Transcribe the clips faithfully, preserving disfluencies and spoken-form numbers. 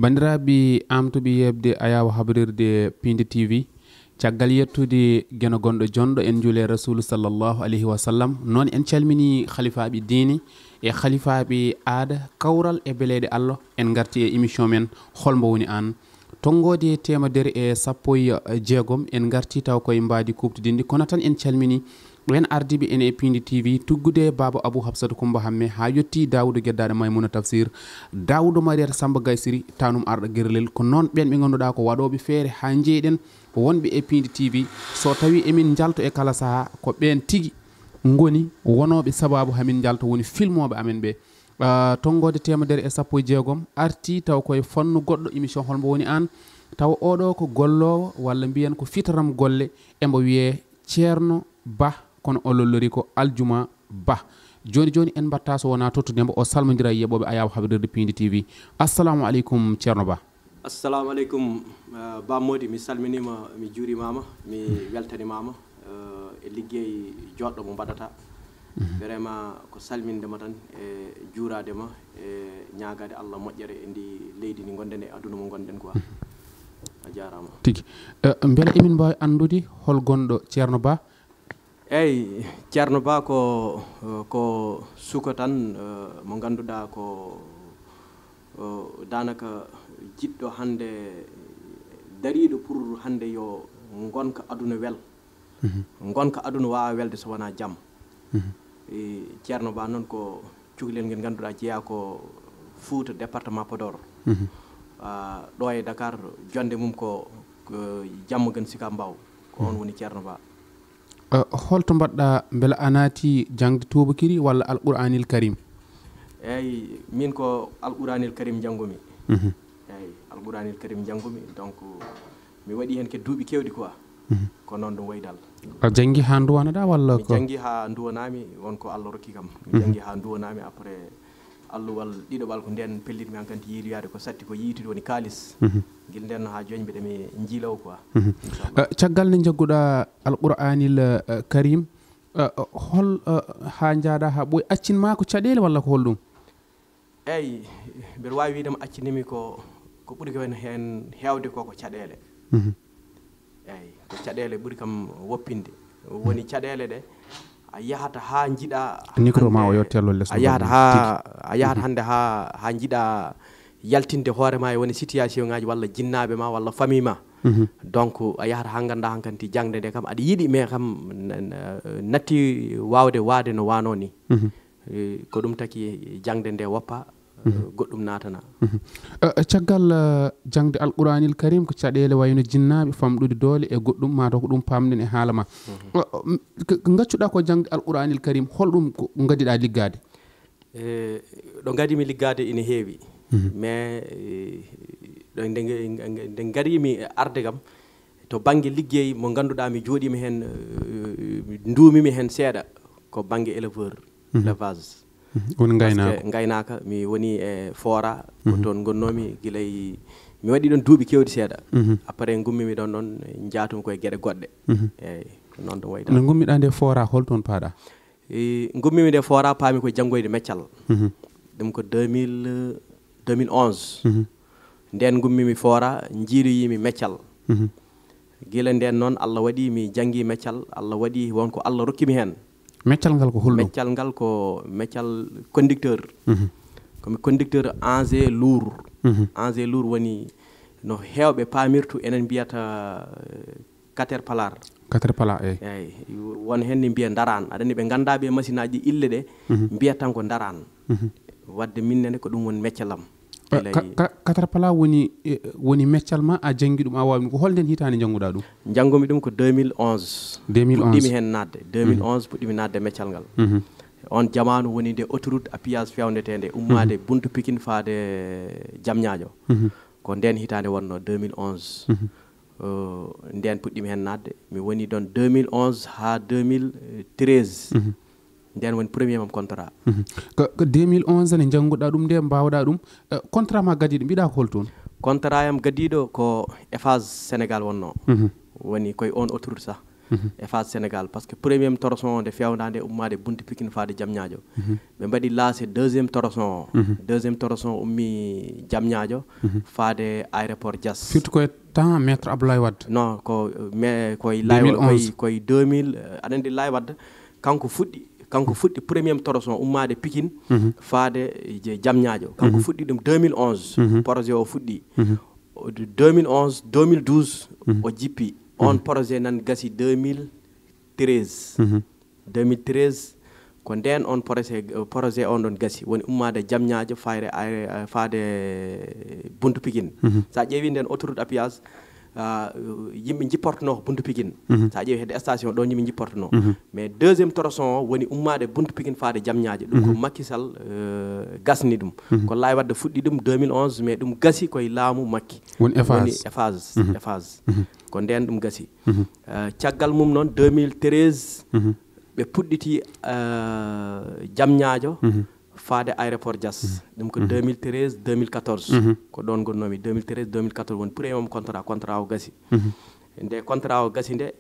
Banndiraaɓe amtuɓe yeɓde ayaawo habrirde Piindi T V, caggal yettude Geno gonɗo jonɗo, en njuule Rasuulu sallallahu alayhi wa sallam. Noon en calmini halifaaɓe diine e halifaaɓe aada, kawral e beleeɗe Allah. En ngarti e émission men Hol Mbo Woni Aan. Tonngoode teemedere e sappo e jeegom, en ngarti taw koye mbaadi kuuɓtidinndi, kono tan en calmini ɓeen ardiiɓe en e Piindi T V, tuggude Baaba Abuu Hafsatu Kummba Hamme haa yotti Daawuda Geddaaɗo Maymuna Tafsir, Daawuda Mariyata Sammba Gaysiri, taanum arɗo Gerlel. Ko noon ɓeen ɓe ngannduɗaa ko waɗooɓe feere haa njeyɗen wonɓe e Piindi T V. So tawii emin njalto e kala sahaa, ko ɓeen tigi ngoni wonooɓe sabaabu hamin njalto, woni filmooɓe amen ɓe. Ah, tonngoode teemedere e sappo e jeegom arti taw koye fannu goɗɗo, émission Hol Mbo Woni Aan. Tawa oɗo ko golloowo walla mbiyen ko fitaram golle, e mbo wiyee Ceerno Bah, kono o lollori ko Aljuma Bah. Jooni jooni en mbaɗta so wonaa tottude mbo, o salmondira e yeɓooɓe ayaawo habrirde Piindi T V. Assalamu aleykum, Ceerno Bah. Assalamu aleykum, eh, Ba Mody, mi salminiima, mi juurimaama, mi weltanimaama, eh, e liggey jooɗɗo mo mbaɗata. Vraiment ko salminde ma tan e juuraade ma e ñaagaade Allah moƴƴere e ndi leydi ndi ngonɗen e aduna mo ngonɗen quoi. A jaaraama. Tigi. Eh, mbele emin mbaawi anndude hol gonɗo Ceerno Bah? Eey, Ceerno Bah ko, ko suka tan, eh, mo ngannduɗaa ko, eh, daanaka jiɗɗo hannde, dariiɗo pour hannde yo ngonka aduna wel. Mhm. Ngonka aduna waawa welde so wonaa jam. Mhm. E, Ceerno Bah noon ko cukalel ngel ngannduɗaa jeyaa ko Fuuta, département Podor. Mhm. Ah, ɗo e Dakar, jonnde mum ko, ko Jamma Gën Sicap Mbao. Ko oon woni Ceerno Bah. Eh, holto mbaɗɗa, mbela a naati jaŋde tuubakiri walla Alquraanil Karim? Eey, min ko Alquraanil Karim njanngumi. Mhm. Eey, Alquraanil Karim njanngumi, donc mi waɗi heen ke duuɓi keewɗi quoi. Mhm. Ko noon ɗum wayi dal. A janngi haa nduwanaɗa walla Mi ko? janngi haa nduwanaami, won ko Allah rokki kam. Mi Mhm. janngi haa nduwanaami, après alluwal ɗiɗaɓal ko ndeen pellitmi hankanti yiiloyaade ko satti ko yiytude woni kaalis. Mhm. Gila ndeen haa jooni mbiɗa mi njiilaw quoi. Mhm. Inchallah. Eh, caggal nde njagguɗa Alquraanil, eh, Karim, eh, hol, eh, haa njaaɗa haa ɓooy, accin ma ko caɗeele walla ko holɗum? Eey, mbiɗa waawi wiide mi accinimi ko, ko ɓuri ko heen heewde ko, ko caɗeele. Mhm. Eey, ko caɗeele ɓuri kam woppinde. Woni caɗeele ɗe, a yahata haa njiɗa Micro ma o hannde, yo tello les a mo yahata ɗum haa, tigi. a yahata Mhm. hannde haa, haa njiɗa yaltinde hoore ma e woni situation ŋaaji walla jinnaaɓe ma walla famille ma. Mhm. Donc, a yahata haa ngannda hankanti jaŋde nde kam aɗa yiɗi, mais kam n-, n-, natti waawde waade no waano ni. Mhm. Eh, ko ɗum taki jaŋde nde woppa, eh, Mhm. goɗɗum naatana. Mhm. Eh, eh, caggal, eh, jaŋde Alquraanil Karim, ko caɗeele wayno jinnaaɓe, famɗude doole e goɗɗum, maa taw ko ɗum paamɗen e haala ma. Mhm. Eh, eh, m-, ko, ko ngaccuɗaa ko jaŋde Alquraanil Karim, holɗum ko ngadiɗaa liggaade? Eh, ɗo ngadimi liggaade ina heewi. Mhm. Mais, eh, ɗo nde nge-, nge-, nde ngarimi e arde kam, to bannge liggey mo ngannduɗaa mi jooɗiima heen, eh, nduumimi heen seeɗa, ko bannge éleveur, Mhm. élevage. Mhm. Woni Parce que ngaynaako. ngaynaaka, mi woni e Fora, ko Mhm. toon ngonnoomi gila e, mi waɗi ɗoon duuɓi keewɗi seeɗa. Mhm. Après ngummimi ɗoon noon, njaatumi koye geɗe goɗɗe. Mhm. Eey, ko noon ɗum wayi Nde dal. ngummiɗaa nde Fora, hol toon paaɗaa? E, ngummimi nde Fora, paami koye janngoyde meccal. Mhm. Ɗum ko deux mille, deux mille onze. Mhm. Ndeen ngummimi Fora, njiiloyiimi meccal. Mhm. Gila ndeen noon, Allah waɗi mi janngi meccal, Allah waɗi won ko Allah rokki mi heen. Meccal ngal ko holɗum? Meccal ngal ko meccal conducteur. Mhm. Ko mi conducteur engin lourd. Mhm. Engin lourd woni no heewɓe paamirtu, enen mbiyata, eh, caterpillar. Caterpillar, eey. Eey, won heen ne mbiya ndaraan. Aɗa anndi ɓe nganndaa ɓe machine aji ille ɗe, Mhm. mbiya tan ko ndaraan. Mhm. Waɗde min nene ko ɗum woni meccal am. Eh, Gila ka-, e ka-, caterpillar woni, eh, woni meccal ma, a janngi ɗum, a waawi ɗum. Ko hol nden hitaande njannguɗaa ɗum? Njanngumi ɗum ko deux mille onze. Deux mille onze. Puɗɗimi heen naatde. Mhm. Deux mille onze puɗɗimi naatde meccal ngal. Mhm. On jamaanu woni nde autoroute à péage fewndeteende, ummaade Mhm. Buntu Pikin faade Jamñaajo. Mhm. Ko ndeen hitaande wonnoo, deux mille onze. Mhm. Eh, ndeen puɗɗimi heen naatde. Mi woni ɗoon deux mille onze haa deux mille treize. Mhm. Ndeen woni premier mam contrat. Mhm. Ko, ko deux mille onze ne njannguɗaa ɗum nde, mbaawɗaa ɗum. Eh, contrat ma gadiiɗo, mbiɗa ko hol toon? Contrat yam gadiiɗo ko Eiffage Sénégal wonnoo. Mhm. Woni koye oon autoroute sah. Eiffage Sénégal, parce que premier toroson o nde fewnda nde ummaade Buntu Pikin faade Jamñaajo. Ɓe mbaɗi lancé deuxième toroson o. Deuxième toroson o ummi Jamñaajo faade aéroport Diass. Firti koye temps maître Abdoulaye Wade. Non, ko mais koye Laye Wade, koye koye deux mille, euh, aɗa anndi Laye Wade, kanko fuɗɗi kanko fuɗɗi premier toroson ummaade Pikin faade je Jamñaajo. Kanko fuɗɗi ɗum deux mille onze. Projet o fuɗɗi. O deux mille onze, deux mille douze, o jippi. On projet nan gasi deux mille treize. Deux mille treize, ko ndeen on projet, projet on ɗon gasi, woni ummaade Jamñaajo fayre, ay-, faade Buntu Pikin. So a ƴeewi ndeen autoroute à péage, ah, yimɓe njipportonoo ko Buntu Pikin. So a ƴeewi hedde station ɗon yimɓe njipportonoo. Mais deuxième toroson o woni ummaade Buntu Pikin faade Jamñaajo. Ɗum ko Macky Sall, euh, gasni ɗum. Ko Laye Wade fuɗɗi ɗum deux mille onze, mais ɗum gasi koye laamu Macky. Woni Eiffage. Woni Eiffage, Eiffage. Ko ndeen ɗum gasi. Euh, caggal mum noon, deux mille treize, ɓe puɗɗiti, euh, Jamñaajo faade aéroport Diass. Ɗum ko deux mille treize, deux mille quatorze. Ko ɗon ngonnoomi, deux mille treize, deux mille quatorze woni premier contrat, contrat o gasi. Nde contrat o gasi nde,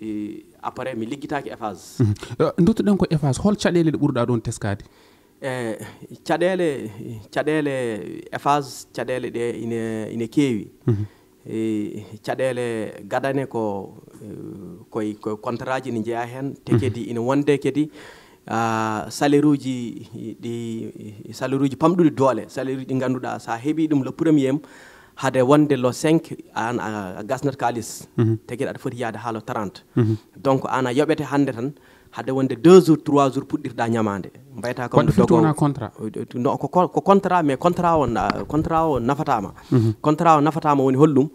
e, après mi liggitaaki Eiffage. Eh, duttoɗen ko Eiffage, hol caɗeele ɗe ɓurɗa ɗon teskaade? E, caɗeele, caɗeele Eiffage, caɗeele ɗe ine, ine keewi. E, caɗeele gadane ko, e, koye, koye contrat ji ine njeyaa heen, te kadi ine wonde kadi, ah, salaire uji ɗi, salaire uji pamɗuɗi doole, salaire uji ɗi ngannduɗaa so a heɓii ɗum le premier, hade wonde le cinq, aan a, a gasnat kaalis. Te kadi aɗa foti yahde haa le trente. Donc, aan a yoɓete hannde tan, hade wonde deux jours, trois jours puɗɗirɗa ñamaande. Mbayta kam waɗde firti dogo wona contrat? No, ko, ko, ko contrat, mais contrat o na-, contrat o nafataama. Contrat o nafataama woni holɗum?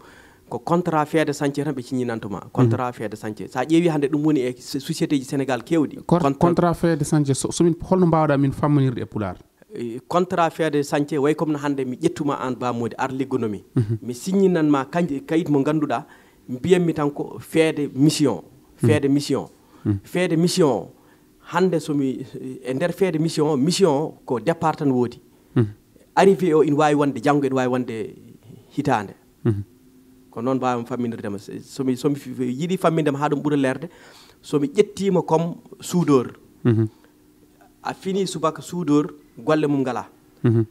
Ko contrat feede chantier tan ɓe signanto ma. Contrat feede chantier. So a ƴeewi hannde ɗum woni e so-, société ji Sénégal keewɗi. Cor-, contrat feede chantier, so, so min, holno mbaawɗa min fammanirde e Pulaar? Eh, contrat feede chantier, way comme no hannde mi ƴettuma aan Ba Mody, ar liggonomi. Mi signinan ma kanj-, kayit mo ngannduɗaa, mbiyanmi tan ko feede mission. Feede mission. Feede mission o, hannde so mi, e nder feede mission o, mission o ko départ tan woodi. Arrivé o ina waawi wonde janngo, ina waawi wonde hitaande. Ko noon mbaawmi famminirde ma. So mi, so mi fi-, yiɗi famminde ma haa ɗum ɓura leerde, so mi ƴettiima comme soudeur, a fini subaka soudeur, golle mum ngalaa.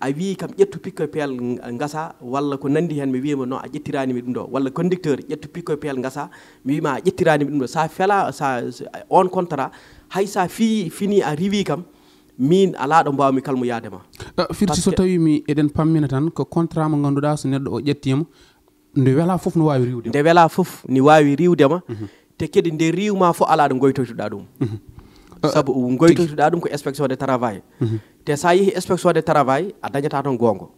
A wii kam ƴettu pick-up pelle ng-, ngasa walla ko nanndi heen, mi wiima non a ƴettiraani mi ɗum ɗo. Walla conducteur ƴettu pick-up pelle ngasa, mi wiima a ƴettiraani mi ɗum ɗo. Sa fela, sa, sa, on contrat, hay sa fi-, fini a riiwi kam, min alaa ɗo mbaawmi kalmo yahde ma. Eh, firti so tawi mi eɗen pammina tan ko contrat mo ngannduɗaa so neɗɗo o ƴettiima, nde wela fof no waawi riiwde ma. Nde wela fof ni waawi riiwde ma. Te kadi nde riiwma fof alaa ɗo ngoytoytuɗa ɗum. Sabu ngoytoytuɗa ɗum ko inspection de travail. Te sa yehi inspection de travail, a dañata toon goongo.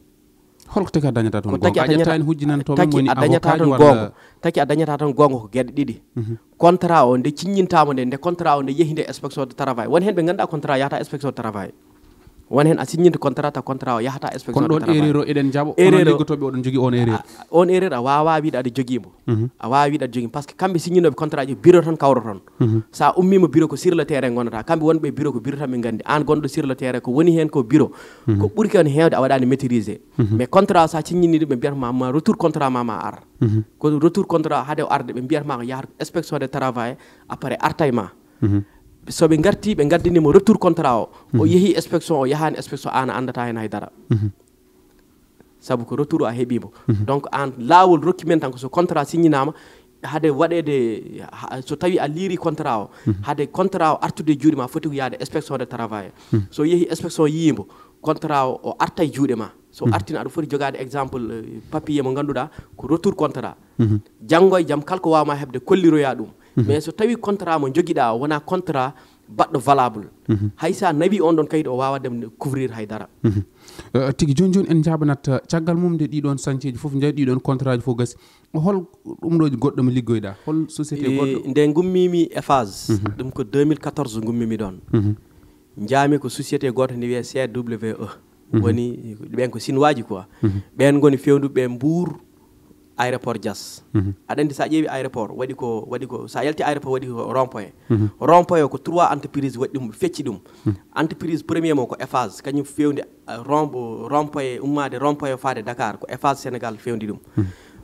Holko taki a dañata toon goongo? A ƴettaani hujjinantooɓe taki woni a dañata avocat toon walla goongo. Taki a dañata toon goongo ko geɗe ɗiɗi. Contrat o nde ciññintaama nde, nde contrat o nde yehi nde inspection de travail. Won heen ɓe ngannduɗaa contrat yahata inspection de travail. Won heen a signinte contrat, ta contrat o yahata inspection de travail. Kono ɗon erreur o eɗen jaɓo, onon liggotooɓe oɗon jogii on erreur. A, on erreur a waawaa wiide aɗa jogii mo. A waawaa wiide aɗa jogii mo, parce que kamɓe signinooɓe contrat ji bureau tan kawroton. Sa ummiima bureau ko sur le terrain ngonata. Kamɓe wonɓe bureau ko bureau tan ɓe nganndi. Aan gonɗo sur le terrain ko woni heen ko bureau. Ko ɓuri kon heewde a waɗaani maîtriser. Mais contrat sa signini ɗum ɓe mbiyata ma, ma retour contrat ma, ma ar. Ko retour contrat hade o arde ɓe mbiyata ma ko yahat inspection de travail après artay ma. So ɓe ngarti ɓe ngaddani mo retour contrat o, o yehi inspection, o yahaani inspection, aan a anndata heen hay dara. Sabu ko retour a heɓiimo. Donc aan laawol rokki men tan ko so contrat signinaama, hade waɗeede, ha-, so tawi a liiri contrat o, hade contrat o artude e juuɗe ma foti ko yahde inspection de travail. So yehi inspection yiimo contrat o, o arta e juuɗe ma. So artin aɗa foti jogaade exemple, eh, papier mo ngannduɗaa ko retour contrat. Janngo e jam kala ko waawma heɓde kolliroya ɗum. Mais so tawi contrat mo jogiɗa o wona contrat baɗɗo valable, hay sa nawi on ɗon kayit o wawa ɗum couvrir hay dara. Eh, tigi jooni jooni en njaɓanat, eh, caggal mum nde ɗiɗon sañceeji fof njahi, ɗiɗon contrat ji fof gasi. Hol ɗum ɗo goɗɗo mo liggoyɗa? Hol société goɗɗo? Nde ngummimi e phase, ɗum ko deux mille quatorze ngummimi ɗon. Njaami ko société gooto ne wiyee C W E. Woni ɓen ko Sinwaaji quoi. Ɓen ngoni fewnduɓe Mbour aéroport Diass. Aɗa anndi sa ƴeewi aéroport waɗi ko, waɗi ko, sa yalti aéroport waɗi ko rond-point. Rond-point o ko trois entreprise waɗi ɗum, fecci ɗum. Entreprise premier mo ko Eiffage, kañum fewndi, uh, rond-, rond-point, ummaade rond-point faade Dakar, ko Eiffage Sénégal fewndi ɗum.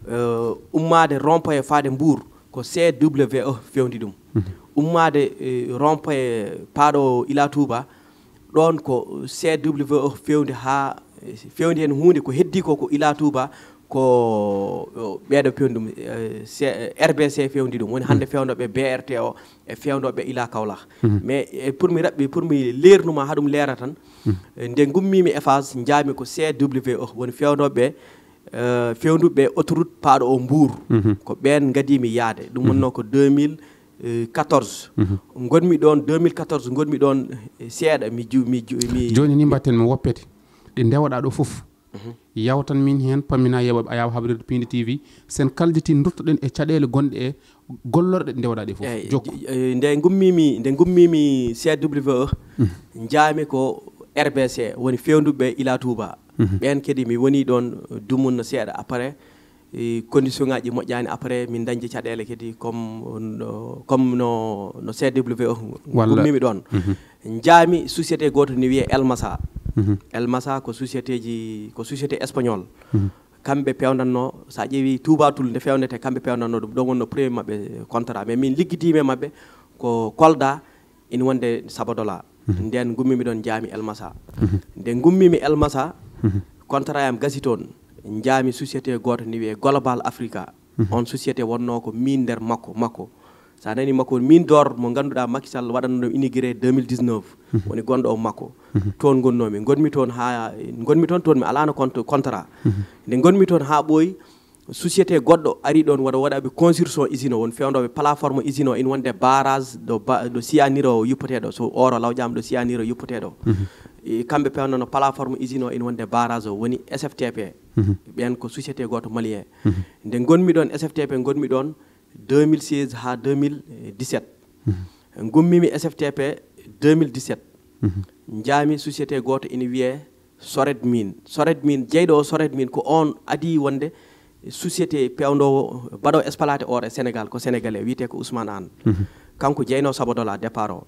Uh, ummaade rond-point faade Mbour, ko C W E fewndi ɗum. Ummaade, eh, rond-point paaɗo Ila Touba, ɗoon ko C W E fewndi haa, eh, fewndi heen huunde ko heddi ko, ko Ila Touba, ko, o, ɓeeɗo fewndi ɗum, eh, C-, R B C fewndi ɗum. Woni hannde fewndoɓe B R T o e fewndoɓe Ila Kaolack. Mais, eh, pour mi raɓɓi, pour mi leernuma haa ɗum leera tan, eh, nde ngummiimi Eiffage, njaami ko C W E, woni fewndoɓe, eh, fewnduɓe autoroute paaɗo o Mbour. Ko ɓeen ngadiimi yaade. Ɗum wonnoo ko deux mille quatorze. Ngonmi ɗoon, deux mille quatorze, ngonmi ɗoon, eh, seeɗa, mi ju-, mi ju-, mi Jooni ni mbatten mo woppete. Ɗi ndewoɗaa ɗo fof. Yawtan min heen, pammina yeɓoɓe Ayaw Habrirde Piindi T V, sen kaljiti duttoɗen e caɗeele gonɗe e gollorɗe ɗe ndewoɗaa ɗe fof. Eyyi, jokku. J-, eh, nde ngummiimi, nde ngummiimi C W E, njaami ko R B C, woni fewnduɓe Ila Touba. Ɓeen kadi mi woni ɗoon dumunna seeɗa, après, eh, condition ŋaaji moƴƴaani, après min dañde caɗeele kadi comme, no, comme no, no C W E Walla ngummiimi ɗoon. Njaami société gooto ne wiyee El Masa. El Masa ko société ji, ko société espagnol. Kamɓe pewndatnoo, so a ƴeewi tuubatul nde fewndetee, kamɓe pewndatnoo ɗum. Ɗoon wonnoo premier maɓɓe contrat. Mais min liggidiima e maɓɓe ko Kolda, ina wonde Sabodola. Ndeen ngummiimi ɗoon, njaami El Masa. Nde ngummiimi El Masa, contrat am gasi toon, njaami société gooto ne wiyee Global Africa. On société wonnoo ko min nder makko, makko. So a nanii makko, min door mo ngannduɗaa Macky Sall waɗanno ɗum inauguré deux mille dix-neuf. Woni gonɗo o makko. Toon ngonnoomi. Ngonmi toon haa, ngonmi toon, toon mi alaano compte, contrat. Nde ngonmi toon haa ɓooyi, société goɗɗo ari ɗoon waɗa, waɗaɓe construction usine o, won fewndooɓe plateforme usine o, ina wonde barrage ɗo ba-, ɗo cyanure o yuppeteeɗo, so or o lawƴaama ɗo cyanure o yuppeteeɗo. E, kamɓe pewnano plateforme usine o, ina wonde barrage o, woni S F T P. Ɓeen ko société gooto malien. Nde ngonmi ɗoon S F T P, ngonmi ɗoon deux mille seize haa deux mille dix-sept. Ngummiimi S F T P deux mille dix-sept. Njaami société gooto ina wiyee Soret Mine. Soret Mine, jeyɗo o Soret Mine ko oon adii wonde société pewndowo baɗo exploité or e Sénégal, ko Sénégalais, wiyetee ko Ousmane Anne. Kanko jeynoo Sabodola départ o.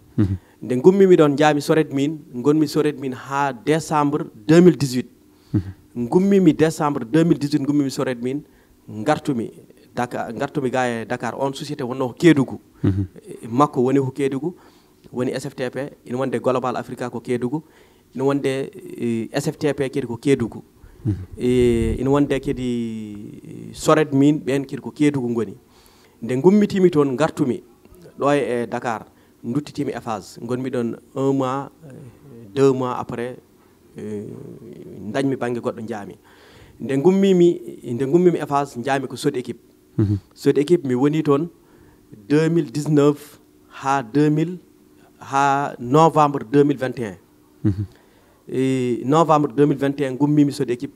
Nde ngummiimi ɗoon, njaami Soret Mine, ngonmi Soret Mine haa décembre deux mille dix-huit. Ngummiimi décembre deux mille dix-huit, ngummiimi Soret Mine, ngartumi Dakar, ngartumi ga e Dakar. On société wonnoo ko Kédougou. E, makko woni ko Kédougou, woni S F T P, ina wonde Global Africa ko Kédougou, ina wonde, e, S F T P kadi ko Kédougou. E, ina wonde kadi, e, Soret Mine, ɓeen kadi ko Kédougou ngoni. Nde ngummitiimi toon, ngartumi ɗo e Dakar, nduttitiimi Eiffage. Ngonmi ɗoon un mois, e, deux mois après, e, ndañmi bannge goɗɗo, njaami. Nde ngummiimi, nde ngummiimi Eiffage, njaami ko Sod'Équipe. Sod'Équipe, mi woni toon deux mille dix-neuf haa deux mille, haa novembre deux mille vingt et un. E novembre deux mille vingt et un, ngummiimi Sod'Équipe,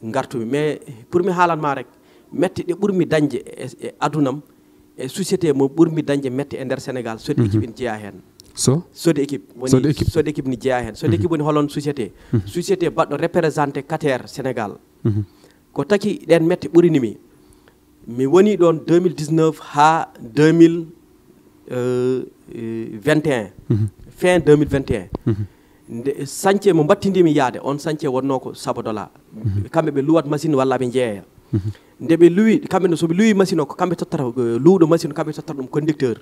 ngartumi. Mais pour mi haalan ma rek, mette ɗe ɓurmi dañde e, e adunam, e société mo ɓurmi dañde mette e nder Sénégal, Sod'Équipe ina jeyaa heen. So? Sod'Équipe, woni Sod'Équipe. Sod'Équipe ne jeyaa heen. Sod'Équipe woni holon société? Société baɗɗo représenté Qatar Sénégal. Ko taki ɗeen mette ɓurini mi. Mi woni ɗoon deux mille dix-neuf haa deux mille, euh, euh, vingt et un. Fin deux mille vingt et un. Nde chantier mo mbattindiimi yaade, on chantier wonnoo ko Sabodola. Kamɓe ɓe luwat machine walla ɓe njeeya. Nde ɓe luwi, kamɓe no, so ɓe luwi machine o, ko kamɓe tottata, euh, luwɗo machine o, kamɓe tottata ɗum conducteur.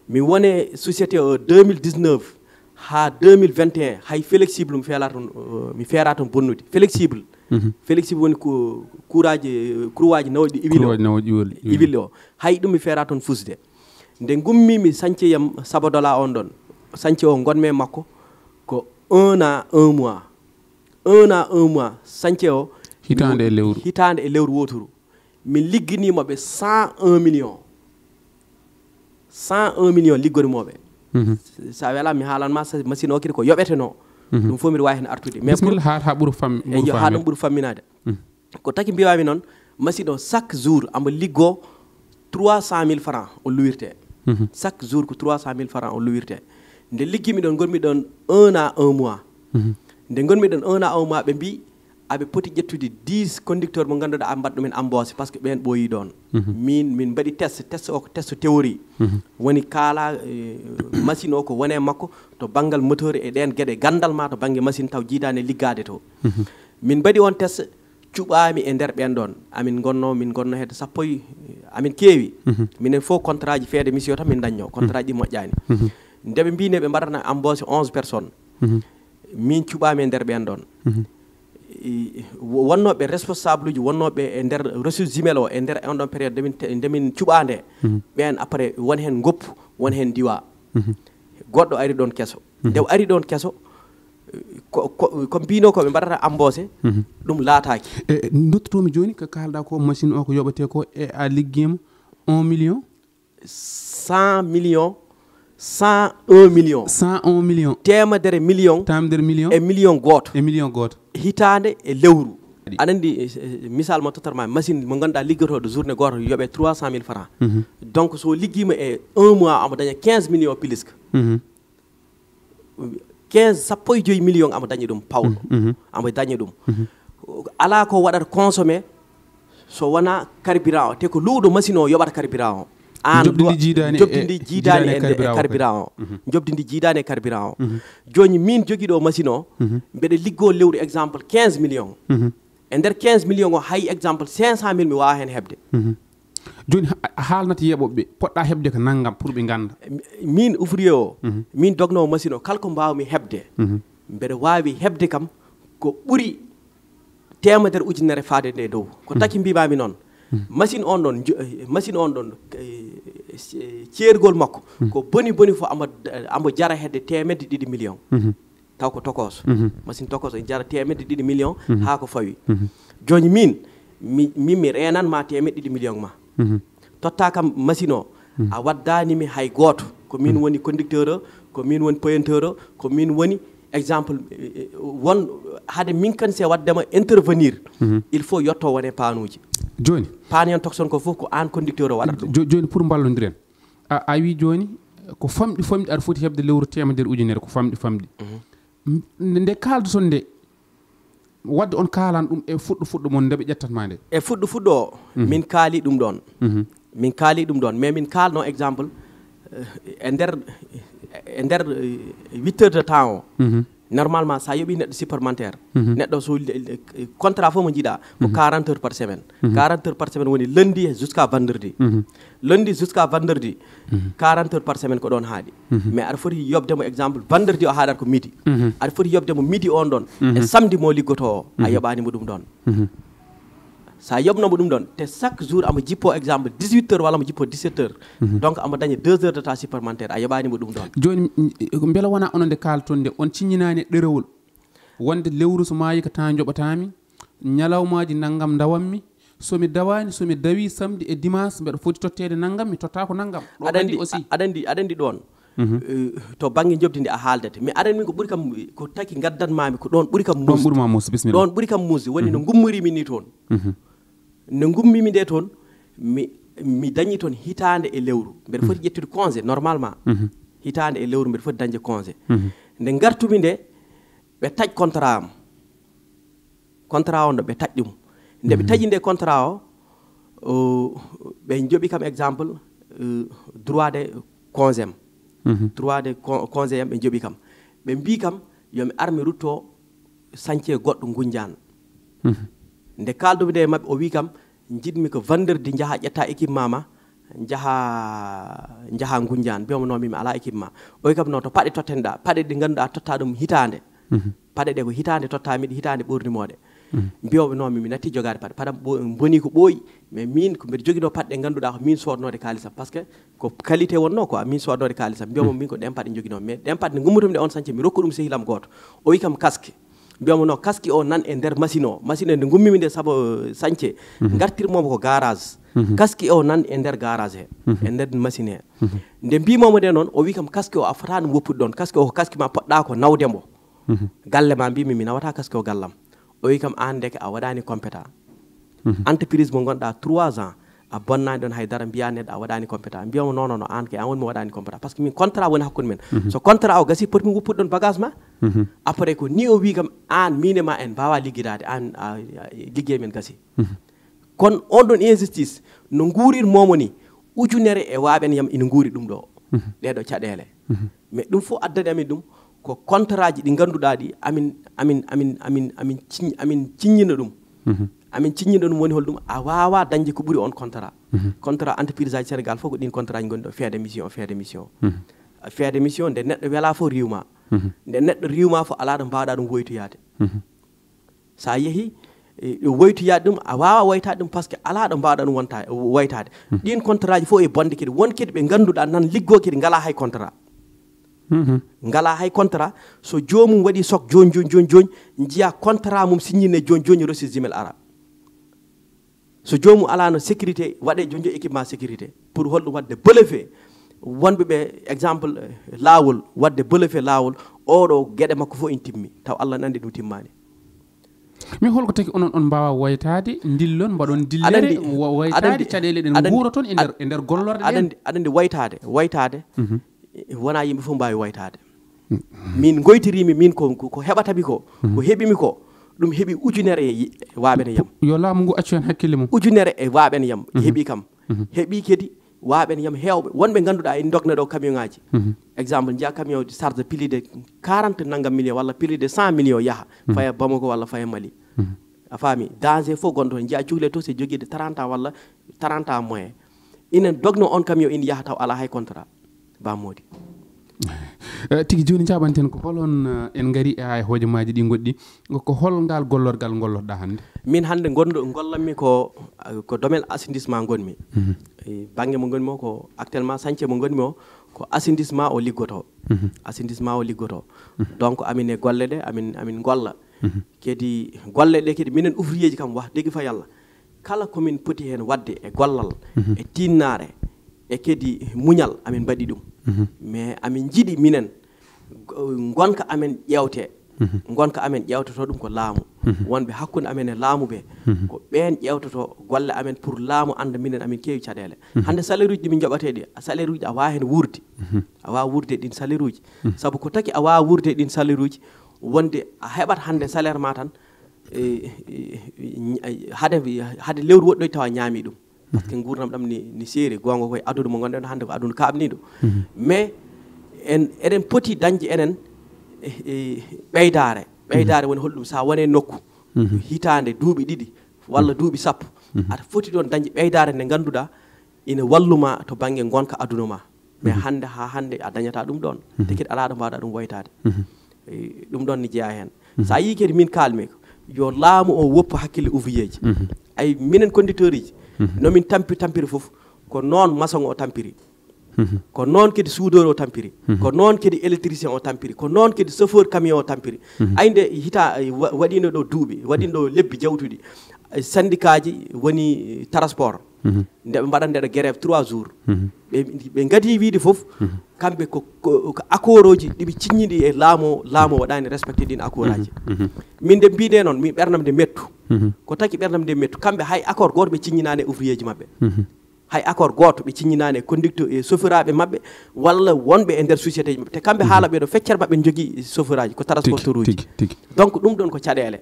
Mi woni société o deux mille dix-neuf haa deux mille vingt et un, hay flexible mi feelaa toon, euh, mi feeraa toon bonnude. Flexible. Flexible woni ko kuuraaji, kuruwaaji nawɗi iwil o. Kuruwaaji nawɗi iwil, iwil. Iwil o. Hay ɗum mi feeraa toon fusde. Nde ngummiimi chantier yam Sabodola on ɗoon, chantier o ngonmi e makko ko un an, un mois. Un an, un mois, chantier o. Hitaande e lewru. Hitaande e lewru wooturu. Min ligginii mo ɓe cent un millions. Cent un millions liggonii mo ɓe. Sa welaa, mi haalan ma, sa-, machine o kadi ko yoɓetenoo. Ɗum fof mbiɗa waawi heen artude. Mais pour Bismillah, haa, haa ɓuri fam-, ɓuri haa ɗum famde. Ɓuri famminaade. Ko taki mbiyaami noon, machine o chaque jour ambo liggo trois cent mille francs o luwirte. Chaque jour ko trois cent mille francs o luwirte. Nde liggiimi ɗoon, ngonmi ɗoon un an, un mois. Nde ngonmi ɗoon un an, un mois, ɓe mbii aɓe poti ƴettude dix conducteur mo ngannduɗaa, aɓe mbaɗa ɗumen embauché, parce que ɓeen ɓooyii ɗoon. Min, min mbaɗi test, test o ko test théorie. Woni kala, eh, machine o ko wone makko to banngal moteur e ɗeen geɗe, ganndal ma to bannge machine taw jiidaani e liggaade to. Min mbaɗi on test, Cuɓaami e nder ɓeen ɗoon, amin ngonnoo, min ngonnoo hedde sappo e, amin keewi. Minen fof contrat ji feede mission tan min dañnoo, contrat ji moƴƴaani. Nde ɓe mbii ne ɓe mbaɗata embauche onze personnes, min cuɓaami e nder ɓeen ɗoon. I- wo- wonnooɓe responsable uji, wonnooɓe e nder ressources humaines o, e nder on ɗon période ndemin te- ndemin cuɓaa nde, ɓeen après won heen ngoppu, won heen ndiwa. Goɗɗo ari ɗoon keso. Nde o ari ɗoon keso, ko ko ko mbino ko ɓe mbaɗata embauche, ɗum laataaki. E ndottotoomi jooni ko kaalɗaa ko, machine o ko yoɓetee ko, e a liggiima un million? Cent millions, cent un millions. Cent un million. Teemedere million. Teemedere million. E million gooto. E million gooto. Hitaande e lewru. Aɗa anndi, eh, eh, misal mo tottat ma, machine mo ngannduɗaa liggotooɗo journée gooto yoɓe trois cent mille francs. Donc so liggiima e un mois, omo daña quinze millions plus que. Quinze, sappo e joyi millions omo daña ɗum pawɗo. Omo daña ɗum. Alaa ko waɗata consommé so wonaa carburant o, te ko luuɗo machine o yoɓata carburant o. Aan Njoɓdi ndi duwa- jiidaani njoɓdi e- ndi jiidaani jiidaani e e nde- e carburant o. Carburant o. Njoɓdi ndi jiidaani e carburant o. Jooni min jogiiɗo machine o, mbeɗa liggoo lewru exemple quinze millions. E nder quinze millions o, hay exemple cinq cent mille mi waawaa heen heɓde. Jooni ha- a haalnata yeɓoɓe ɓe, poɗɗa heɓde ko nanngam pour ɓe ngannda. Mi- min ouvrier o, min dognoowo machine o, kala ko mbaawmi heɓde, mbeɗa waawi heɓde kam ko ɓuri teemedere ujunere faade nde dow. Ko taki mbimaami noon, machine on ɗon, njo- eh, machine on ɗon, eh, eh, ceergol makko, ko boni boni fof amo, amo jara hedde teemedde ɗiɗi million. Taw ko tokooso. Machine tokooso ene jara teemedde ɗiɗi million haa ko fawi. Jooni min, mi- min mi reenan ma teemedde ɗiɗi million ma. Totta kam machine o, a waddaani mi hay gooto. Ko min woni conducteur o, ko min woni pointeur o, ko min woni exemple, eh, eh, won hade min kan se waddema intervenir, il faut yotto wone panuuji. Jooni, Paan yon tokson ko fof ko aan conducteur o waɗata ɗum. Jo- jooni pour mballondiren. A, a wi jooni ko famɗi famɗi aɗa foti heɓde lewru teemedere ujunere, ko famɗi famɗi. M- nde kaaldoton nde, wadde on kaalan ɗum e fuɗɗo fuɗɗo mon nde ɓe ƴettat ma nde? E fuɗɗo fuɗɗo o, min kaali ɗum ɗoon. Min kaali ɗum ɗoon, mais min kaalno exemple, eh, e nder, e nder, eh, huit heures de temps o. Normalement, so a yoɓii neɗɗo supplémentaire, neɗɗo so le- le- contrat fof mo njiɗa ko quarante heures par semaine. Quarante heures par semaine woni lundi jusqu'à vendredi. Lundi jusqu'à vendredi, quarante heures par semaine ko ɗoon haaɗi. Mais aɗa foti yoɓde mo exemple vendredi o haaɗata ko midi. Aɗa foti yoɓde mo midi on ɗon e samedi mo liggotoo o, a yoɓaani mo ɗum ɗon. So a yoɓno mo ɗum ɗon, te chaque jour amo jippo exemple dix-huit heures walla mo jippo dix-sept heures, donc amo daña deux heures de temps supplémentaire, a yoɓaani mo ɗum ɗon. Jooni, m- mbela wona onon nde kaalton nde, on ciññinaani e ɗerewol wonde lewru so maayi ko temps njoɓataami, ñalawmaaji nanngam ndawammi, so mi dawaani, so mi dawii samedi e dimanche mbeɗa foti totteede nanngam, mi totta ko nanngam. Ɗo Aɗa kadi anndi, aussi. Aɗa anndi, aɗa anndi ɗoon, eh, to bannge njoɓdi ndi a haaldete. Mais aɗa anndi min ko ɓuri kam, ko taki ngaddanmaami, ko ɗoon ɓuri kam Ɗoon muusde. Ɓuri ma muusde, bismillah. Ɗoon ɓuri kam muusde. Woni no ngummoriimi ni toon. No ngummimi nde toon, mi, mi dañi toon hitaande e lewru. Mbeɗa foti ƴettude congé, normalement. Hitaande e lewru mbeɗa foti dañde congé. Nde ngartumi nde, ɓe taƴ contrat am. Contrat on ɗo, ɓe taƴ ɗum. Nde ɓe taƴi nde contrat o, o, ɓe njoɓi kam exemple, euh, droit de congé am. Droit de con- congé am, ɓe njoɓi kam. Ɓe mbii kam, yo mi ar mi rutto sañce goɗɗo Ngunjaan. Nde kaaldumi nde e maɓɓe, o wii kam, njiɗmi ko vendredi njaha ƴetta équipement ma, njaha, njaha Ngunjaan. Mbiyamo non, min mi alaa équipement. O wii kam, non, to paɗe tottenɗa, paɗe ɗe ngannduɗaa totta ɗum hitaande. Paɗe ɗe ko hitaande tottaami ɗe, hitaande ɓornimooɗe. Mbiyamo non, min mi natti jogaade paɗe. Paɗam ɓo- boni ko ɓooyi, mais min ko mbeɗa joginoo paɗe ɗe ngannduɗaa ko min soodnoode kaalisam. Parce que ko qualité wonnoo quoi, min soodnoode kaalisam. Mbiyamo min ko ɗen paɗe njoginoo. Mais ɗen paɗe nde ngummotomi ɗe on sañce, mi rokku ɗum sehilam gooto. O wii kam casque. Mbiyamo non, casque o nan e nder machine o. Machine o nde ngummimi nde sabu, euh, sañce. Ngartirmomo ko garage. Casque o nan e nder garage he. E nder machine he. Nde mbimomo nde noon, o wii kam, casque o a fotaa ɗum woppude ɗoon. Casque o ko casque ma, poɗɗa ko nawde mbo. Galle ma, mbimi mi nawata casque o gallam. O wii kam, aan ndeke a waɗaani compétent. Entreprise mo ngonɗa trois ans, a bonnaani ɗoon hay dara, mbiya neɗɗo a waɗaani compétent. Mbiyamo non, non, non, aan kay aan woni mo waɗaani compétent. Parce que min contrat woni hakkunde men. So contrat o gasi, potmi woppude ɗoon bagage ma. Après ko ni o wii kam, aan miin e ma en mbaawa liggidaade, aan a, a, liggey men gasi. Kono on ɗon injustice no nguurirmomo ni, ujunere e waaɓe en yam ina nguuri ɗum ɗo. Ɗee ɗo caɗeele. Mais ɗum fof addani amin ɗum ko contrat ji ɗi ngannduɗaa ɗi amin, amin, amin, amin, amin cin- amin ciññina ɗum. Amin ciññi ɗon woni holɗum, a waawaa dañde ko ɓuri on contrat. Contrat entreprise aji Sénégal fof ko ɗin contrat aji ngoni ɗo, feede mission, feede mission. Feede mission, nde neɗɗo welaa fof riiwma. Nde neɗɗo riiwma fof alaa ɗo mbaawɗaa ɗum woytoyaade. So a yehi, e, ɗo woytoyaade ɗum, a waawaa woytaade ɗum, parce que alaa ɗo mbaawɗaa ɗum wonta-, woytaade. Ɗin contrat aji fof e bonde kadi, won kadi ɓe ngannduɗaa nan liggoo kadi ngalaa hay contrat. Ngalaa hay contrat, so joomum waɗi sok jooni, jooni, jooni, jooni, njiya contrat mum siññine jooni, jooni, ressources humaines ara. So joomum alaano sécurité, waɗe jooni, jooni équipement sécurité. Pour holɗum waɗde bluffé wonɓe ɓe, exemple, eh, laawol, waɗde bluffé laawol, oɗo geɗe makko fof ina timmi, taw Allah ne anndi ɗum timmaani. Mais holko taki onon on mbaawa woytaade, ndillon, mbaɗon dillere, Aɗa anndi, wo-, woytaade aɗa anndi, caɗeele ɗen aɗa anndi, nguuroton e nder, e nder gollorɗe aɗa ɗen? anndi, aɗa anndi woytaade, woytaade, eh, wonaa yimɓe fof mbaawi woytaade. Min ngoytiriimi, min ko, ko, ko heɓata mi ko, ko heɓi mi ko, ɗum heɓi ujunere e yi-, waaɓe ne yam. Yo laamu ngu accu heen hakkille mum. Ujunere e waaɓe ne yam, heɓi kam. Heɓi kadi waaɓe ne yam heewɓe. Wonɓe ngannduɗaa ina ndogna ɗo camion ŋaaji. Exemple, njiya camion charge plus de quarante nanngam million walla plus de cent million yaha, faya Bamako walla faya Mali. A faami? Danger fof gonɗo toon. Njiya cukalel to, so jogiiɗo trente ans walla trente ans moyen. Ina dogno on camion, ina yaha taw alaa hay contrat. Ba Moodi. Eh, tigi jooni, njaɓanten ko holon, eh, en ngari e ay hojomaaji ɗi goɗɗi. Ko hol ngal gollorgal ngollorɗaa hannde? Min hannde ngonɗo, ngollanmi ko, eh, ko domaine assainissement ngonmi. E bannge mo ngonmi o ko actuellement, chantier mo ngonmi o ko assainissement o liggotoo. Assainissement o liggotoo. Donc amin e golle ɗe, amin, amin ngolla. Kadi golle ɗe kadi minen ouvrier ji kam, wax dëgg fa Yàlla, kala ko min poti heen waɗde e gollal, e tiinnaare, e kadi muñal, amin mbaɗi ɗum. Mais amin njiɗi minen, go-, ngonka amen ƴeewte. Ngonka amen ƴeewtoto ɗum ko laamu. Wonɓe hakkunde amen e laamu ɓe, ko ɓeen ƴeewtoto golle amen pour laamu annda minen amin keewi caɗeele. Hannde salaire uji ɗi min njoɓatee ɗi, salaire uji a waawaa heen wuurde. A waawaa wuurde ɗin salaire uji. Sabu ko taki a waawaa wuurde ɗin salaire uji, wonde a heɓat hannde salaire ma tan, e, e, e, hade, hade lewru woɗɗoy tawa ñaami ɗum. Parce que nguurndam ɗam ni, ni seeri, goonga koye aduna mo ngonɗen hannde ko aduna kaaɓniiɗo. Mais en, eɗen poti dañde enen, e, e, ɓeydaare. Ɓeydaare woni holɗum? Sa wone nokku, hitaande, duuɓi ɗiɗi, walla duuɓi sappo, aɗa foti ɗoon dañde ɓeydaare nde ngannduɗaa ina walluma to bannge ngonka aduna ma. Mais hannde, haa hannde a dañataa ɗum ɗoon. Te kadi alaa ɗo mbaawɗaa ɗum woytaade. E, ɗum ɗoon ne jeyaa heen. So a yii kadi min kaalmi ko yo laamu o woppu hakkille ouvrier ji. Ay, minen conducteur uji, no min tampi-, tampiri fof, ko noon maçon o tampiri. Ko noon kadi soudeur o tampiri. Ko noon kadi électricien o tampiri. Ko noon kadi chauffeur camion o tampiri. Ay, nde hita-, ay, wa-, waɗiino ɗo duuɓi, waɗiino ɗo lebbi jawtuɗi, ay, syndicat ji woni, eh, transport. Nde ɓe mbaɗande ɗo grève trois jours. Ɓe, ɓe ngadi wiide fof, kamɓe ko, ko, ko accord uji ɗi ɓe ciññiɗi e laamu, laamu waɗaani respecté ɗin accord aji. Min nde mbiɗe noon, min ɓernam nde mettu. Ko taki ɓernam nde mettu, kamɓe hay accord gooto ɓe ciññinaani e ouvrier ji maɓɓe. Hay accord gooto ɓe ciññinaani e conducteur, e chauffeur aɓe maɓɓe, walla wonɓe e nder société ji maɓɓe. Te kamɓe haala ɓe ɗo feccere maɓɓe ne jogii chauffeur aji, ko transporteur uji. Tigi, tigi. Donc ɗum ɗoon ko caɗeele.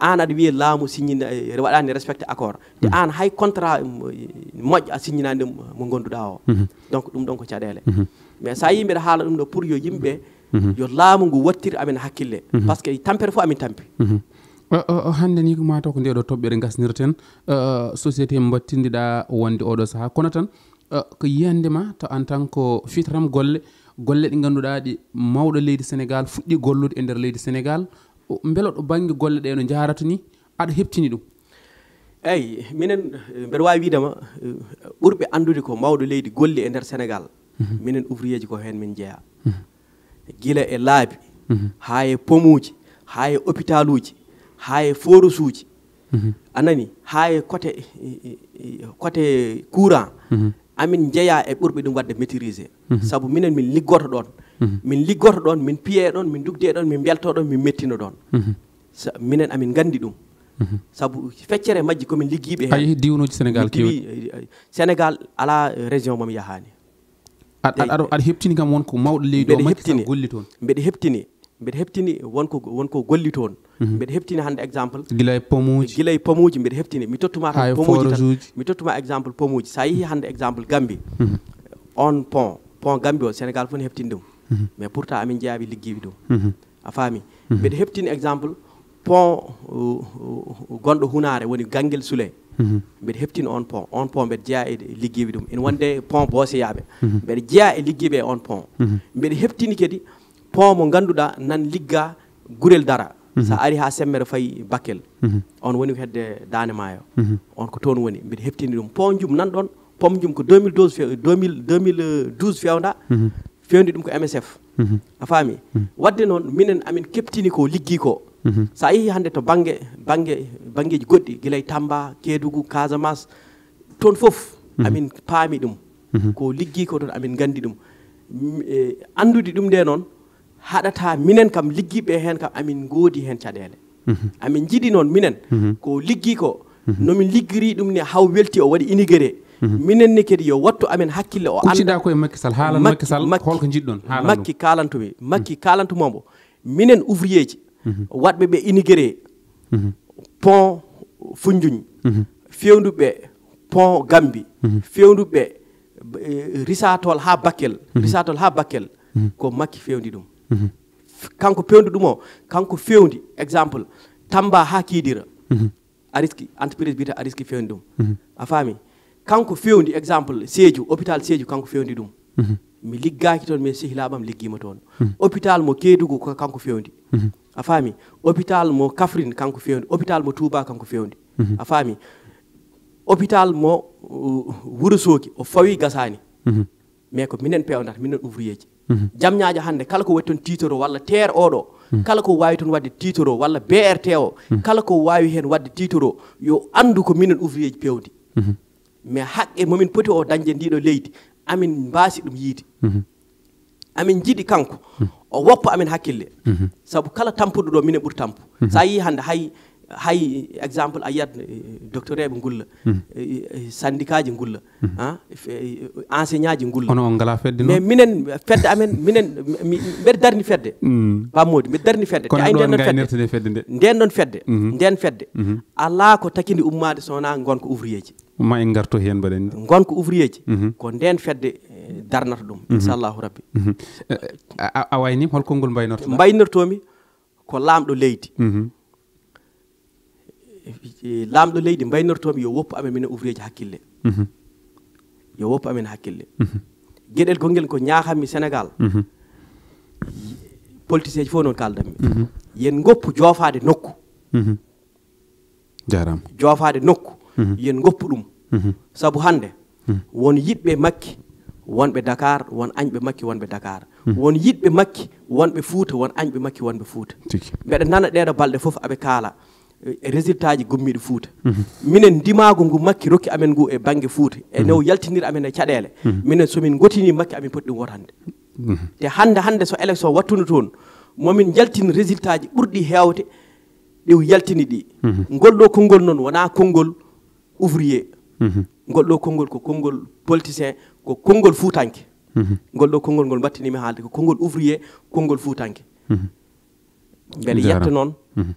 Aan aɗa wiya laamu siññina, eh, waɗaani respecté accord. Te aan hay contrat mo-, moƴƴo a siññinaani ɗum mo ngonnduɗaa o. Donc ɗum ɗoon ko caɗeele. Mais so a yii mbiɗa haala ɗum ɗo pour yo yimɓe, yo laamu ngu wattir amen hakkille. Parce que tampere fof amin tampi. O, o, o, hannde ni ko mataw ko nde ɗo toɓɓere ngasnirten, o, société mbattindiɗa wonde oɗo sahaa. Kono tan, o, ko yiyande ma to en tant que fitram golle, golle ɗe ngannduɗaa ɗi mawɗo leydi Sénégal fuɗɗi gollude e nder leydi Sénégal. O, mbela ɗo bannge golle ɗe no njaarata ni, aɗa heɓtini ɗum? Eyi, minen, eh, mbeɗa waawi wiide ma, eh, ɓurɓe anndude ko mawɗo leydi golli e nder Sénégal. Minen ouvrier ji ko heen min njeyaa. Gila e laabi, haa e pomuuji, haa e hôpitaluuji, haa e forusuuji. A nani? Haa e côté, e, e, e, côté courant. Amin njeyaa e ɓurɓe ɗum waɗde maîtriser. Sabu minen min liggoto ɗoon. Min liggoto ɗoon, min piyee ɗoon, min ndugdee ɗoon, min mbeltoo ɗoon, min mettino ɗoon. Sa-, minen amin nganndi ɗum. Sabu feccere majji ko min liggiiɓe heen. A yehi diwnuuji Sénégal keewɗi? Liggiiɓe, eh, eh, Sénégal alaa, eh, région mo mi yahaani. Aɗa, aɗa, aɗa heɓtini kam won ko mawɗo leydi o Macky Sall golli toon? Mbeɗa heɓtini, mbeɗa heɓtini won ko, won ko golli toon. Mbeɗa heɓtini hannde exemple. Gila e pomuuji? Gila e pomuuji mbeɗa heɓtini. Mi tottuma tan pomuuji tan. Mi tottuma exemple pomuuji. So a yehi hannde exemple Gambie, on pont, pont Gambie o, Sénégal fof ne heɓtini ɗum. Mais pourtant amin njeyaa ɓe liggiiɓe ɗum. A faami? Mbeɗa heɓtini exemple pont, uh, uh, gonɗo Hunaare, woni Ganngel Soulé. Mhm. Mbeɗa heptina on pont. On pont mbeɗa jeyaa e liggeeɓe ɗum. Ene wonde pont Booseyaaɓe. Mhm. Mbeɗa jeyaa e liggeeɓe e on pont. Mhm. Mbeɗa heptini kadi pont mo ngannduɗaa nan liggaa Gurel Dara. Mhm. So a ari haa semmere fayi Bakkel. Mhm. On woni ko hedde Daande Maayo. Mhm. On ko toon woni. Mbeɗa heptini ɗum. Pont Njum nan ɗoon. Pont Njum ko deux mille douze fe-, deux mille, deux mille douze feewnda. Mhm. Feewndi ɗum ko M S F. Mhm. A faami? Mhm. Waɗde noon, minen amin keɓtini ko liggii ko. Mhm. So a yehii hannde to bannge, bannge, banngeeji goɗɗi, gila e Tamba, Kédougou, Casamance, toon fof, mhm, amin paami ɗum. Mhm. Ko liggii ko toon, amin nganndi ɗum. M-, e, anndude ɗum nde noon, haɗata minen kam liggiiɓe heen kam, amin ngoodi heen caɗeele. Mhm. Amin njiɗi noon minen, mhm, ko liggii ko, mhm, no min liggiri ɗum ne, haw welti o waɗi inigere. Mhm. Minen ne kadi yo wattu amen hakkille, o annda. Kucciɗaa ko e Makki Sall, haalan Makki, Makki Sall, Makki, holko njiɗɗon? Haalan ɗum. Makki kaalantu mi, Makki, mhm, kaalantu momo. Minen ouvrier ji, mhm, waɗɓe ɓe inigere, mhm, pont Foundiougne, mhm, fewnduɓe pont Gambi, mhm, fewnduɓe, eh, Risatol haa Bakkel, mhm, Risatol haa Bakkel, mhm, ko Makki fewndi ɗum. Mhm. F-, kanko fewndi ɗum o, kanko fewndi, exemple, Tamba haa Kidira. Mhm. Ariski, entreprise biyata Ariski fewndi ɗum. Mhm. A faami? Kanko fewndi, exemple, Sédhiou, hôpital Sédhiou, kanko fewndi ɗum. Mhm. Mi liggaaki toon, mais sehilaaɓe am liggiima toon. Mhm. Hôpital mo Kédougou ko kanko fewndi. Mhm. A faami? Hôpital mo Kaffrine kanko fewndi. Hôpital mo Touba kanko fewndi. Mhm. A faami? Hôpital mo, uh, Wuro Soogi, o fawi gasaani. Mhm. Mais ko minen peewnata, minen ouvrier ji. Mhm. Jamñaajo hannde, kala ko waɗi toon tiitoro walla teer oɗo, mhm, kala ko waawi toon waɗde tiitoro walla B R T o, mhm, kala ko waawi heen waɗde tiitoro, yo anndu ko minen ouvrier ji peewndi. Mhm. Mais haqqe momin poti o dañde ndiɗo leydi, amin mbaasi ɗum yiide. Mhm. Amin njiɗi kanko, mhm, o woppa amin hakkille. Mhm. Sabu kala tampuɗo ɗo, minen ɓuri tampu. Mhm. So a yii hannde hay, hay exemple a yiyat, eh, docteur eɓe ngulla, mhm, eh, eh, syndicat ji ngulla, mhm, ah, fe-, eh, enseignant ji ngulla. Kono on ngalaa fedde noon? Mais minen fedde amen, minen, mi, mbeɗa darni fedde. Mm. Paam Mody, mbeɗa darni fedde. Kono te ay ɗoon nden ɗon fedde. Ngaynirtede fedde nde? Nden ɗon fedde, mhm, nden fedde. Mhm. Alaa ko takindi ummaade so wonaa ngonka ouvrier ji. Ma en ngarto heen mbaɗen ni. Ngonka ouvrier ji, mhm, ko nden fedde, eh, darnata ɗum, mhm, inchallahu rabbi. Mhm. Eh, a, a, a wayni, hol konngol mbaynortoɗaa? Mbaynortoomi ko laamɗo leydi. Mhm. Eh, laamɗo leydi mbaynortoomi yo woppu amen minen ouvrier ji hakkille. Mhm. Yo woppu amen hakkille. Mhm. Geɗel gongel ko ñaaxammi Sénégal. Mhm. Politicien ji fof noon kaaldanmi. Mhm. Yen ngoppu joofaade nokku. Mhm. Jaaraama. Joofaade nokku, mhm, yen ngoppu ɗum. Mhm. Sabu hannde, mhm, won yiɗɓe Makki wonɓe Dakar, won añɓe Makki wonɓe Dakar. Mhm. Won yiɗɓe Makki wonɓe Fuuta, won añɓe Makki wonɓe Fuuta. Tigi. Mbeɗa nana ɗeeɗo balɗe fof aɓe kaala, eh, résultat ji gummiiɗo Fuuta. Mhm. Minen ndimaagu ngu Makki rokki amen ngu e bannge Fuuta, e, mhm, no yaltinir amen e caɗeele. Mhm. Minen so min ngotini Makki, amin poti ɗum wotande. Mhm. Te hannde, hannde so élection wattuno toon, momin njaltin résultat ji ɓurɗi heewde ɗi o yaltini ɗi. Mhm. Ngol ɗo konngol noon wonaa konngol ouvrier. Mhm. Ngol ɗo konngol ko konngol politicien, ko konngol fuutanke. Mhm. Ngol ɗo konngol ngol mbattinimi haalde ko konngol ouvrier, konngol fuutanke. Mhm. Mbeɗa, jaaraama, yetta noon, mhm,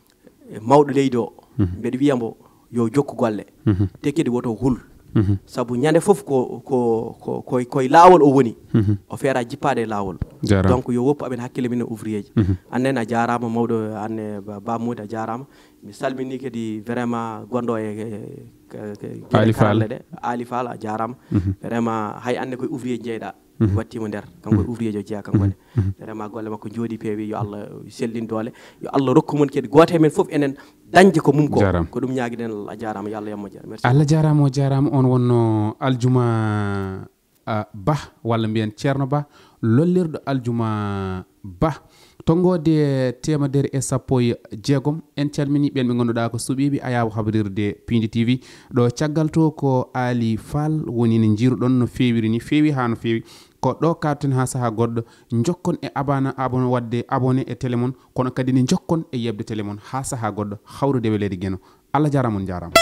e mawɗo leydi o, mhm, mbeɗa wiya mbo yo jokku golle. Mhm. Te kadi woto hul. Mhm. Sabu ñande fof ko, ko, ko, ko, ko e laawol o woni. Mhm. O feera jippaade e laawol. Jaaraama. Donc yo woppu amen hakkille minen ouvrier ji. Mhm. Annen a jaaraama mawɗo, anne Ba, Ba Mody a jaaraama. Mi salmini kadi vraiment gonɗo e, e, ke, ke, Ali Fall. Karalle ɗe. Ali Fall a jaaraama. Mhm. Vraiment hay anne koye ouvrier jeyɗa. Mhm. Wattiima nder. Kanko, mhm, ouvrier jo jeyaa kanko, mhm, ne. Mhm. Vraiment golle makko njooɗi peewi. Yo Allah sellin doole. Yo Allah rokku mon kadi gooto e men fof enen dañde ko mum ko. Jaaraama. Ko ɗum ñaagiɗen Allah. A jaaraama, yo Allah yammo jeeɗa. Merci. Allah jaaraama, o jaaraama. On wonno Aljuma, a, Bah, walla mbiyen Ceerno Bah, lollirɗo Aljuma Bah. Tonngoode teemedere e sappo e jeegom, en calminii ɓeen ɓe ngannduɗaa ko suɓiiɓe ayaawo habrirde Piindi T V. Ɗo caggal to ko Ali Fall woni, ne njiiruɗon no feewiri ni, feewi haa no feewi. Ko ɗo kaaɗten haa sahaa goɗɗo. Njokkon e abana, abonné, waɗde abonné e télé mon, kono kadi ne njokkon e yeɓde télé mon haa sahaa goɗɗo, hawrude weleede Geno. Allah jaaraama, on njaaraama.